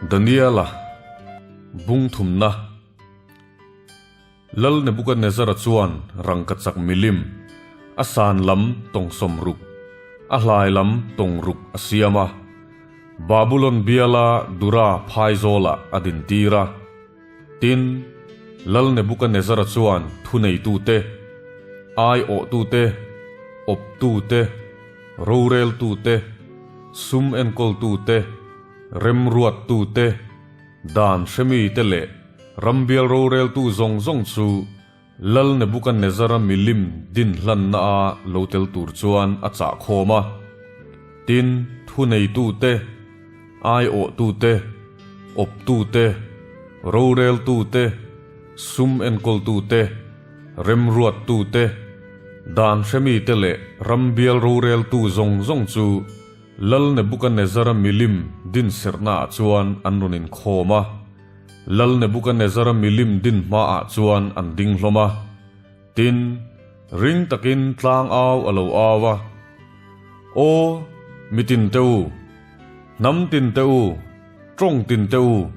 Daniela bung thumna Lal Nebukadnezzara chuan rangkachak milim, a san lam tawng 60, a hlai lam tawng ruk a siam a. Babulon biala Dura phaizawlah a dintir a. Tin, Lal Nebukadnezzara chuan thuneitute, aiawhtute, awptute, roreltute, sum enkawltute, remruattute, dan hremite leh rambial roreltu zawng zawng chu Lal Nebukadnezzara milim din hlanna a lo tel tur chuan a chah khawm a. Tin, thuneitute, aiawhtute, awptute, roreltute, sum enkawltute, remruattute, dan hremite leh rambial roreltu zawng zawng chu Lal Nebukadnezzara milim din serhnaah chuan an rawn inkhawm a. Lal Nebukadnezzara milim din hmaah chuan an ding hlawm a. Tin, ring takin tlang au a lo au a, Aw, mi tin te u, hnam tin te u, tawng tin te u,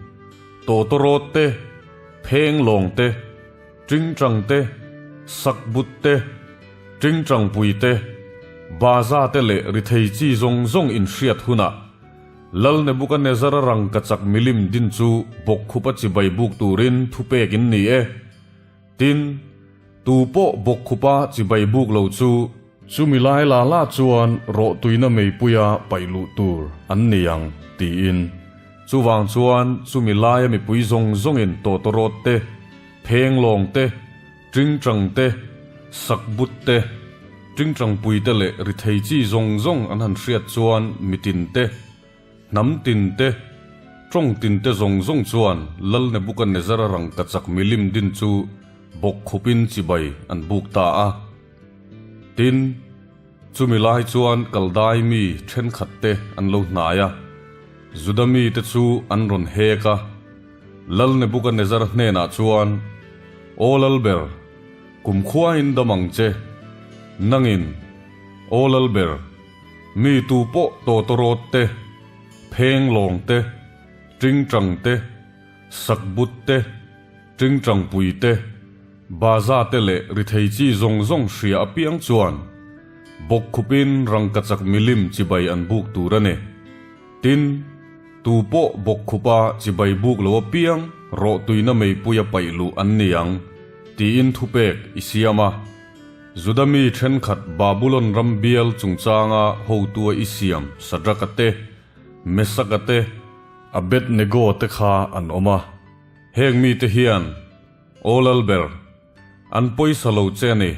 tawtawrawt te, pheng lawng te, tingtang te, sakbut te, tingtangpui te, baza te leh rithei chi zawng zawng inhriat hunah, Lal Nebukadnezzara rangkachak milim din chu bawkkhupa chibai buk turin thupek in ni e. Tin, tu pawh bawkkhupa chibai buk lo chu. Chumi lai la la chuan rawhtuina meipuia paih luh tur an ni ang, tiin. Chuvang chuan chumi laia mipui zawng zawngin tawtawrawt te, phenglawng te, Tingtang te, sakbut te, tingtangpui te leh rithei chi zawng zawng an han hriat chuan mitin te, hnam tin te, tawng tin te zawng zawng chuan Lal Nebukadnezzara rangkachak milim din chu bawkkhupin chibai an buk ta a. Tin, chumi lai chuan Kaldai mi thenkhat te an lo hnai a, Juda mite chu an rawn hek a. Lal Nebukadnezzar hnenah chuan, Aw Lalber, kum khuain dam ang che. Nangin, Aw Lalber, mi tu pawh tawtawrawt te, phenglawng te, tingtang te, sakbut te, tingtangpui te, baza te leh rithei chi zawng zawng hria apiang chuan bawkkhupin rangkachak milim chibai an buk tur a ni. Tin, tu pawh bawkkhupa chibai buk lo apiang rawhtuina meipuia paih luh an ni ang, tiin thupek i siam a. Juda mi thenkhat Babulon ram bial chungchanga hotua i siam Sadraka te, Mesaka te, Abednego te kha an awm a. Heng mite hian, Aw Lalber, An pawisa lo che a ni.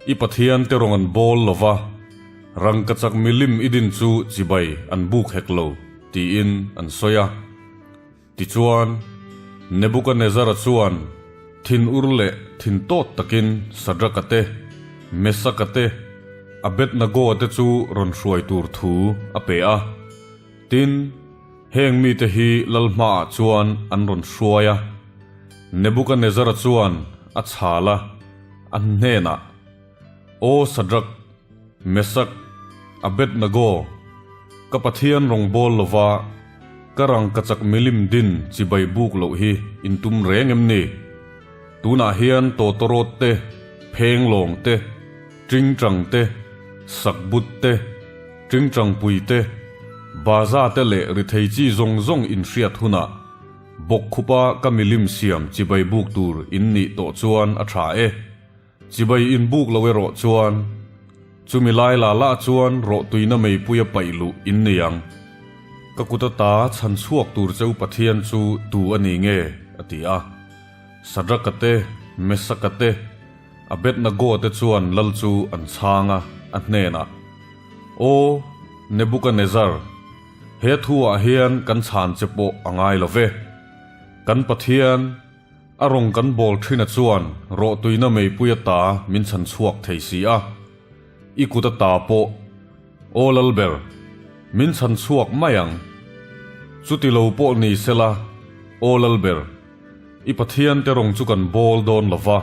I Pathian te rawng an bawl lo va, rangkachak milim i din chu chibai an buk hek lo, tiin an sawi a. Tichuan, Nebukanezzara chuan thin ur leh thin tawt takin Sadraka te, Mesaka te, Abednagoa te chu rawn hruai tur thu a pe a. Tin, heng mite hi lal hmaah chuan an rawn hruai a. Nebukanezzara chuan a chhal a, a hnenah, Aw Sadrak, Mesak, Abednego, ka Pathian rawngbâwl lova ka rangkachak milim din chibai buk loh hi in tum reng em ni? Tunah hian tawtawrawt te, phenglawng te, tingtang te, sakbut te, tingtangpui te, baza te leh rithei chi zawng zawng in hriat hunah, Bawkkhupa ka milim siam chibai buk tur in nih tawh chuan a tha e. Chibai in buk lo erawh chuan chumi lai la la chuan rawhtuina meipuia paih luh in nei ang. Ka kut ata chhan chhuak tur cheu Pathian chu tu a ni nge? a ti a. Sadraka te, Mesaka te, Abednego te chuan lal chu an chhang a, a hnenah, Aw, Nebukanezzar, He thuah hian kan chhan che pawh a ngai lo ve. Kan Pathian, a rawng kan bawl thina chuan rawhtuina meipui ata min chhan chhuak thei si a. I kut ata pawh, Aw Lalber, min chhan chhuak mai ang. Chuti lo pawh ni sela, Aw Lalber, i Pathian te rawng chu kan bawl dawn lo va,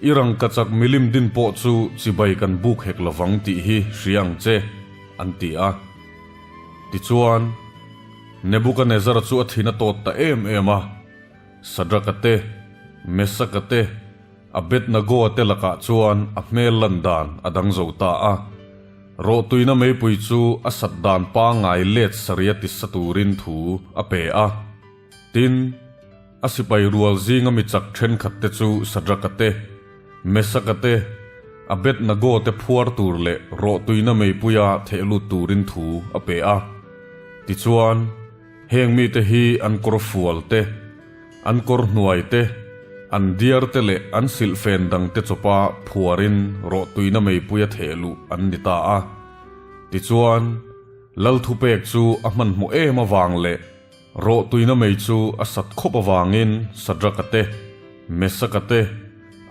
i rangkachak milim din pawh chu chibai kan buk hek lovang tih hi hria ang che, an ti a. Tichuan, Nebukanezzara chu a thin a tawt ta em em a, Sadraka te, Mesaka te, Abednego-a te lakah chuan a hmel lan dan a dang zo ta a. Rawhtuina meipui chu a sat dan pangngai let saria tisa turin thu a pe a. Tin, a sipai rual zinga mi chak thenkhat te chu Sadraka te, Mesaka te, Abednego te phuar tur leh rawhtuina meipuia theh lut turin thu a pe a. Tichuan, heng mite hi an kawr fual te, an kawr hnuai te, an diar te leh an silhfen dang te chawpa phuarin rawhtuina meipuia theh luh an ni ta a. Tichuan, Lal thupek chu a hmanhmawh em avang leh Rawhtuina mei chu a sat khawp avangin Sadraka te, Mesaka te,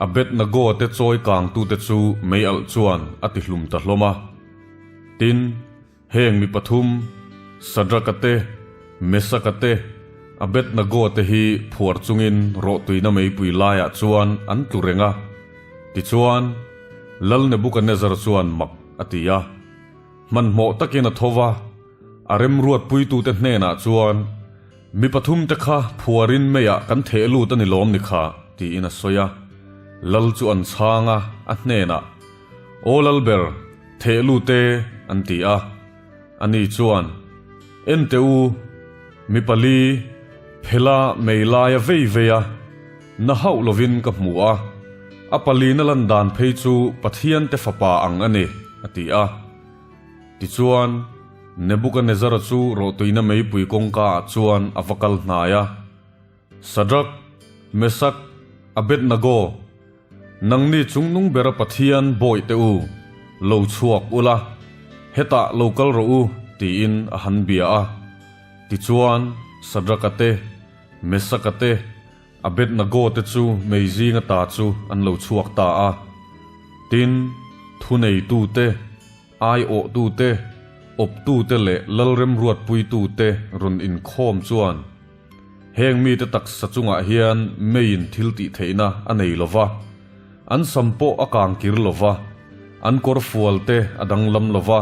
Abednego-a te chawi kangtute chu mei alh chuan a ti hlum ta hlawm a. Tin, heng mi pathum, Sadraka te, Mesaka te, Abednego-a te hi phuar chungin rawhtuina meipui laiah chuan an tlu reng a. Tichuan, Lal Nebukanezzar chuan mak a ti a. Hmanhmawh takin a tho va, a remruatpuitute hnenah chuan, Mi pathumte kha phuarin meiah kan theh lut a ni lawm ni kha, tiin a sawi a. Lal chu an chhang a, a hnenah, Aw Lalber, theh lut e, an ti a. Ani chuan, En teh u, mi pali, phela mei laia vei vei a, na hauh lovin ka hmu a, a palina lan dan phei chu Pathiante fapa ang a ni, a ti a. Tichuan, Nebukanezzara chu rawhtuina meipui kawngkaah chuan a va kal hnai a, Sadrak, Mesak, Abednego, nangni chungnung bera Pathian bawihte u, lo chhuak ula, hetah lo kal rawh u, tiin a han bia a. Tichuan, Sadraka te, Mesaka te, Abednego te chu mei zinga ta chu an lo chhuak ta a. Tin, thuneitu te, aiawhtu te, awptu te leh lalremruatpuitu te rawn inkhawm chuan heng mite taksa chungah hian meiin thil tih theihna a nei lo va, an sam pawh a kang kir lo va, an kawr fual te a danglam lo va,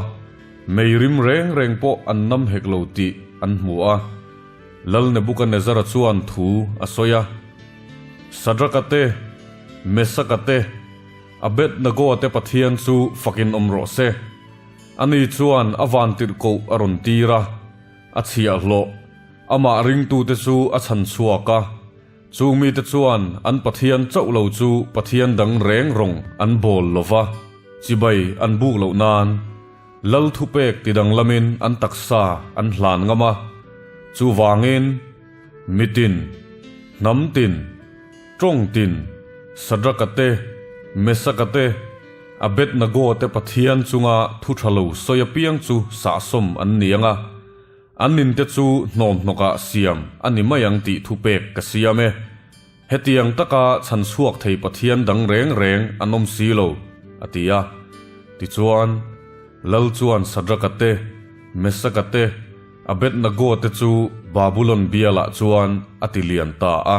mei rim reng reng pawh an nam hek lo tih an hmu a. Lal Nebukanezzara chuan thu a sawi a, Sadraka te, Mesaka te, Abednego-a te Pathian chu fakin awm rawh se. Ani chuan a vantirhkoh a rawn tir a, a chhiahhlawh, amah ringtute chu a chhan chhuak a. Chung mite chuan an Pathian chauh lo chu Pathian dang reng rawng an bawl lo va, chibai an buk loh nan. Lal thupek ti danglamin an taksa an hlan ngam a, chuvangin mitin, hnam tin, tawng tin, Sadraka te, Mesaka te, Abednego te Pathian chunga thu tha lo sawi apiang chu sahsawm an ni ang a, an ninte chu hnawmhnawkah siam a ni mai ang tih thupek ka siam e. Hetiang taka chhan chhuak thei Pathian dang reng reng an awm si lo, a ti a. Tichuan, Lal chuan Sadraka te, Mesaka te, Abednego te chu Babulon bialah chuan a ti lian ta a.